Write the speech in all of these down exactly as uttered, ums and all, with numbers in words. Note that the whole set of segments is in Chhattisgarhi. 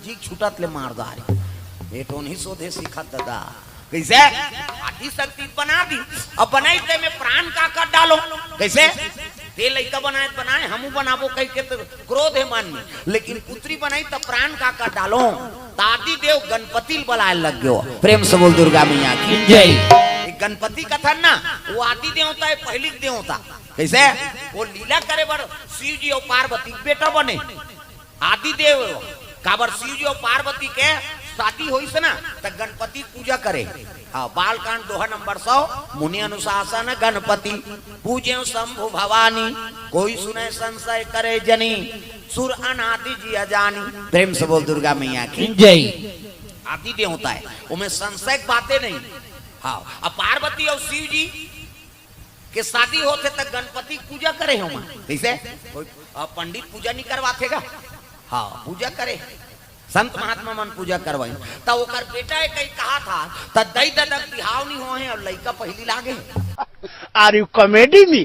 जी छुटत ले मार डारी। ये तो नहीं सोधे सीखत दादा। कैसे? आदि शक्ति बना दी। अब बनाई ते में प्राण का कर डालो। कैसे? ते लइका बनाए त बनाए, हमू बनाबो कह के तो क्रोध है मन में, लेकिन पुत्री बनाई त प्राण का कर डालो। त आदि देव गणपति ल बलाए लग गयो। प्रेम से बोल दुर्गा मैया की जय। ये गणपति कथन ना, वो आदि देवता है, पहली देवता। कैसे? वो लीला करे बर शिव जी और पार्वती के बेटा बने। आदि देव, काबर शिव जी और पार्वती के शादी होइस ना, त गणपति पूजा करे। हाँ, बालकांड दोहा नंबर सौ, मुनि अनुशासन गणपति, पूजे शंभु भवानी, कोई सुने संशय करे जनी, सुर अनादि जिया जानी। प्रेम से बोल दुर्गा मैया की जय। आदि देवता है, उमें संशय की बातें नहीं। हाँ, अब पार्वती और शिव जी के शादी होथे त गणपति के पूजा करे हो माँ। कैसे? कोई, अ, पंडित पूजा नहीं करवाथे गा? हाँ, पूजा करे। संत महात्मा मन पूजा करवाई। त ओकर बेटा है कहीं कहा था, त दई ददक बिहाव नहीं हो है और लइका पहली लागे। Are you comedy me?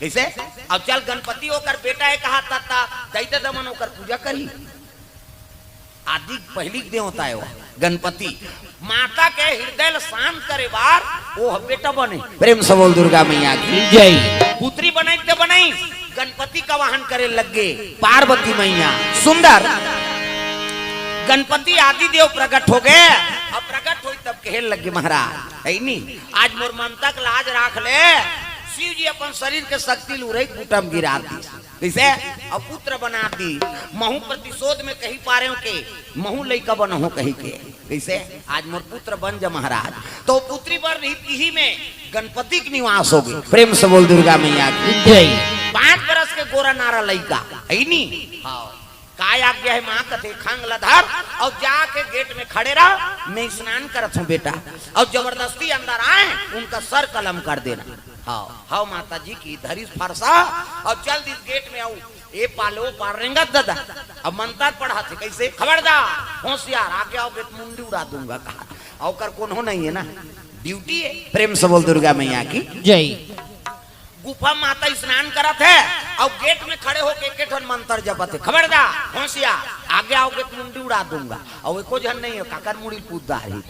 कैसे? अब चल गणपति ओकर बेटा है कहा था, त दई ददा मन ओकर पूजा करी। आदि पहली देवता है वो गणपति। माता के हृदय ल शांत करे बार वो ह बेटा बने। प्रेम से बोल दुर्गा मैया की जय। पुत्री बनई ते बनई, गणपति का वाहन करे लग गे पार्वती मैया। सुंदर गणपति आदि देव प्रकट हो गए। अब प्रकट होई तब कहे लग गे महाराज, है नी, आज मोर ममता के लाज राख ले। शिव जी अपन शरीर के शक्ति ल उरई कुटम गिरा दी। कैसे? अब पुत्र बना दी। महू प्रतिशोध में कही पारे के, महू लइका बनहूं कही के। कैसे? आज मोर पुत्र बन जा महाराज। तो पुत्री बर रही पीही में गणपति के निवास हो गए। प्रेम से बोल दुर्गा मैया की जय। पाँच बरस के गोरा नारा लइका, है नी? हाँ। काय आज्ञा है माँ कथे, खंग ल धर और जाके गेट में खड़े रह, मैं स्नान करत हूँ बेटा। और जबरदस्ती अंदर आए, उनका सर कलम कर देना। हाँ, हाँ माता जी की धरिस फरसा और चल दिस गेट में। आऊ ए पालो पार रेंगत ददा। अब मंतर पढ़ा थे कैसे, खबरदार होशियार, आगे आओगे तो मुंडी उड़ा दूंगा कहा। और कर कोनो नहीं है ना, ड्यूटी है। प्रेम से बोल दुर्गा मैया की जय। गुफा माता स्नान करत है और गेट में खड़े होके एक ठन मंतर जपत है, खबरदार होशियार, आगे आओगे तो मुंडी उड़ा दूंगा। और एको झन नहीं है, काकर मुड़ी कूद डारी।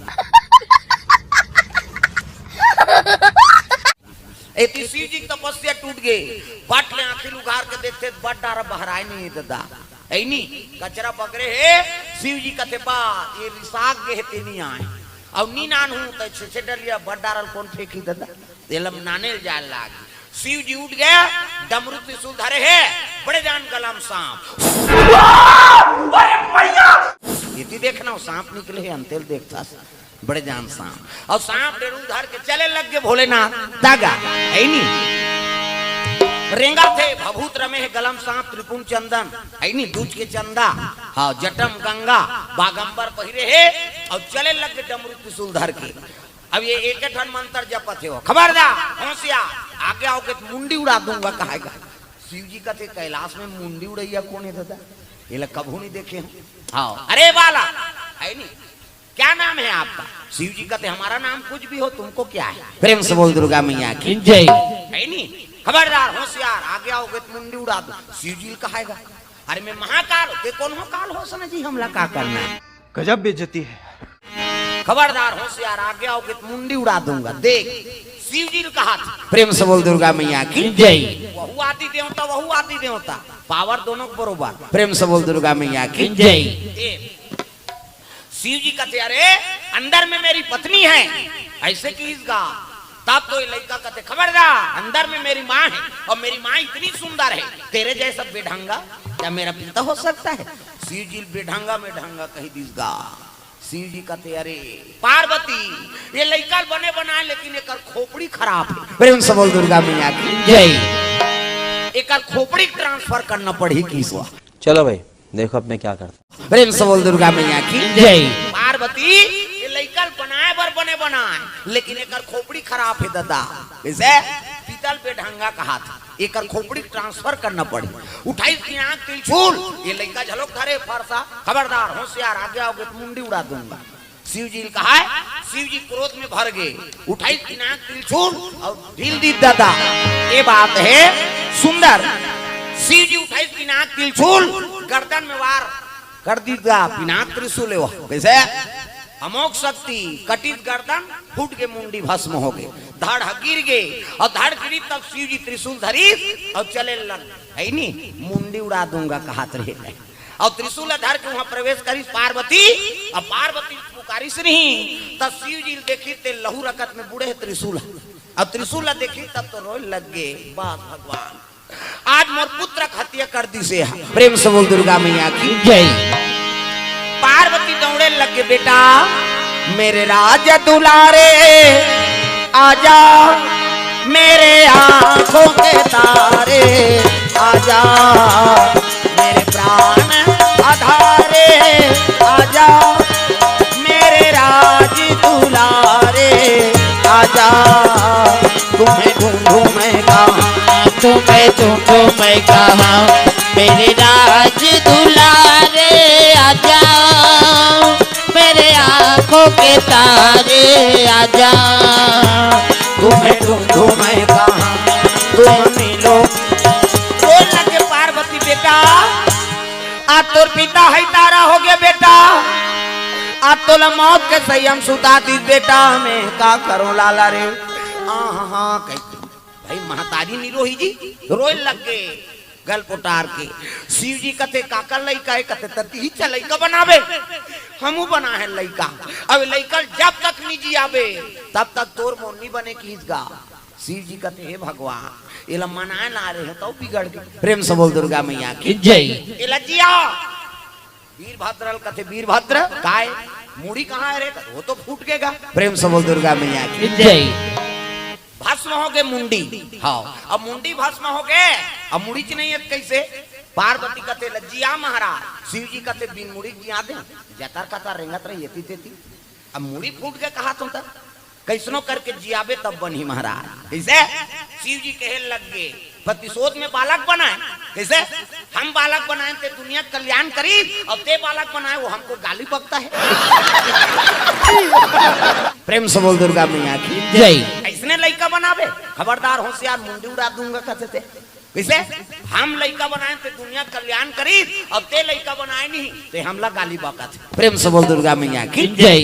एती शिव जी की तपस्या टूट गई। बट ले आंखी उघार के देखते, बट डारा बहराए नहीं है ददा। ऐनी कचरा पकड़े है। शिव जी कथे बा, ये रिसाग गे हे, ते नहीं आए। और नी नान हूँ तो छे छे डलिया बट डारल कौन फेंकी ददा। तेलम नाने ल जाए लाग। शिव जी उठ गया, डमरू त्रिशूल धरे है, बड़े जान गलम सांप। अरे मैया! इति देखना, सांप निकले है, अंतेल देखता। बड़े जान सांप। और सांप डेरू धर के चले लग गए भोलेनाथ। दागा, है नी? रेंगा थे, भभूत रमे है, गलम सांप, त्रिपुंड चंदन, है नी? दूज के चंदा, हाँ, जटम गंगा, बागंबर पहिरे है, और चले लग गए डमरू त्रिशूल धर के। अब ये एक ठन मंत्र जपत है वो। खबरदार, होशियार, आगे आओगे तो मुंडी उड़ा दूंगा, कहेगा। शिव जी कहते, "कैलाश में मुंडी उड़ैया कौन है दादा? ये ला कभू नहीं देखे हम।" हाँ, अरे बाला, है नी? क्या नाम है आपका? शिव जी कहते, "हमारा नाम कुछ भी हो, तुमको क्या है?" प्रेम से बोल दुर्गा मैया की जय। है नी? खबरदार, होशियार, आगे आओगे तो मुंडी उड़ा दो। शिव जी कहेगा, "अरे मैं महाकाल, ते कौन हो काल हो सना जी, हमला का करना है?" गजब बेइज्जती है। खबरदार, होशियार, आगे आओगे तो मुंडी उड़ा दूंगा। देख, शिव जी ने कहा था। प्रेम से बोल दुर्गा मैया की जय। वहू आदि देवता, वहू आदि देवता, पावर दोनों के बरोबर। प्रेम से बोल दुर्गा मैया की जय। ए, शिव जी कहते, "अरे, अंदर में मेरी पत्नी है।" ऐसे किहिस गा। तब तो ये लइका कहते, "खबरदार, अंदर में मेरी माँ है और मेरी माँ इतनी सुंदर है, तेरे जैसा बेढंगा क्या मेरा पिता हो सकता है?" शिव जी बेढंगा में ढंगा कही दिस गा। शिव जी कहते, "अरे पार्वती, ये लइका बने बनाए, लेकिन एकर खोपड़ी खराब है।" प्रेम से बोल दुर्गा मैया की जय। "एकर खोपड़ी ट्रांसफर करना पड़ी किसवा।" चलो भाई, देखो अब मैं क्या करता हूँ। प्रेम से बोल दुर्गा मैया की जय। पार्वती, ये लइका बनाए बर बने बनाए, लेकिन एकर खोपड़ी खराब है दादा। कैसे? पीतल बेढंगा कहा था, एकर खोपड़ी ट्रांसफर करना पड़ी। उठाई की आंख त्रिशूल, ये लइका झलक धरे फरसा। "खबरदार, होशियार, आगे आओगे तो मुंडी उड़ा दूंगा।" शिव जी ने कहा है, शिव जी क्रोध में भर गए, उठाई की आंख त्रिशूल और ढील दी दादा। ये बात है सुंदर। शिव जी उठाई की आंख त्रिशूल, गर्दन में वार कर दीस गा, पिनाक त्रिशूल हे वो। कइसे? अमोघ शक्ति, कटिस गर्दन, फूट के मुंडी भस्म होगे, धड़ ह गिर गे, अउ धड़ गिरिस तब शिव जी त्रिशूल धरिस अउ चले लग, हे नी, मुंडी उड़ा दूंगा कहत रहे। अउ त्रिशूल धर के उहां प्रवेश करिस पार्वती, अउ पार्वती पुकारिस नहीं, तब शिव जी देखिस ते लहू रकत में बूड़े हे त्रिशूल, अउ त्रिशूल देखिस तब तो रोय लग गे, बस भगवान, आज मोर पुत्र के हत्या कर दिसे हा। प्रेम से बोल दुर्गा मैया की जय। पार्वती दौड़े लगे, बेटा मेरे राज दुलारे, आजा मेरे आंखों के तारे, आजा मेरे प्राण आधारे, आजा मेरे राज दुलारे, आजा तुम्हें ढूंढूं मैं कहाँ, तुम्हें ढूंढूं मैं कहाँ, मेरे राज दुलारे, आजा मेरे आंखों के तारे, आजा तुम्हें ढूंढूं मैं कहाँ, तुम मिलो। बोल लगे पार्वती, बेटा आज तोर पिता हे तारा होगे बेटा, आज तोला मौत के सैया म सुता दिस बेटा, मैं का करों लाला रे। आहा, कहि भाई महतारी निरोही जी रोय लग गे, गल पोटार के। शिव जी कथे, काकर लइका हे? कथे, तती ही च लइका बनाबे, हमू बनाए हन लइका। अब लइका जब तक नी जियाबे, तब तक तोर मोर नी बने किहिस गा। शिव जी कथे, हे भगवान, एला मनाए ला रहे हंव, तब बिगड़ गे। प्रेम से बोल दुर्गा मैया की जय। एला जिया। वीरभद्र ल कथे, वीरभद्र, काय? मुड़ी कहाँ हे रे? कथे, वो तो फूट गे गा। प्रेम से बोल दुर्गा मैया की जय। भस्म होगे मुंडी। हां, अब मुंडी भस्म होगे, अब मुड़ीच नहीं हे, कइसे? पार्वती कथे, एला जिया महाराज। शिव जी कथे, बिन मुड़ी जिया दे, जतर कतर रेंगत रही एती तेती। अब मुड़ी फूट गे कहत हंव त कइसनो करके जियाबे तब बनही महाराज। कइसे? शिव जी कहे लग गे, प्रतिशोध में बालक बनाए। कइसे? हम बालक बनाए ते दुनिया के कल्याण करिस, अउ ते बालक बनाए वो हमको गाली बकता है। प्रेम से बोल दुर्गा मैया की जय। अइसने लइका बनाबे, खबरदार होशियार, मुंडी उड़ा दूंगा कथे ते। कइसे? हम लइका बनाए ते दुनिया के कल्याण करिस, अउ ते लइका बनाए नहीं, ते हमला गाली बकत हे। प्रेम से बोल दुर्गा मैया की जय।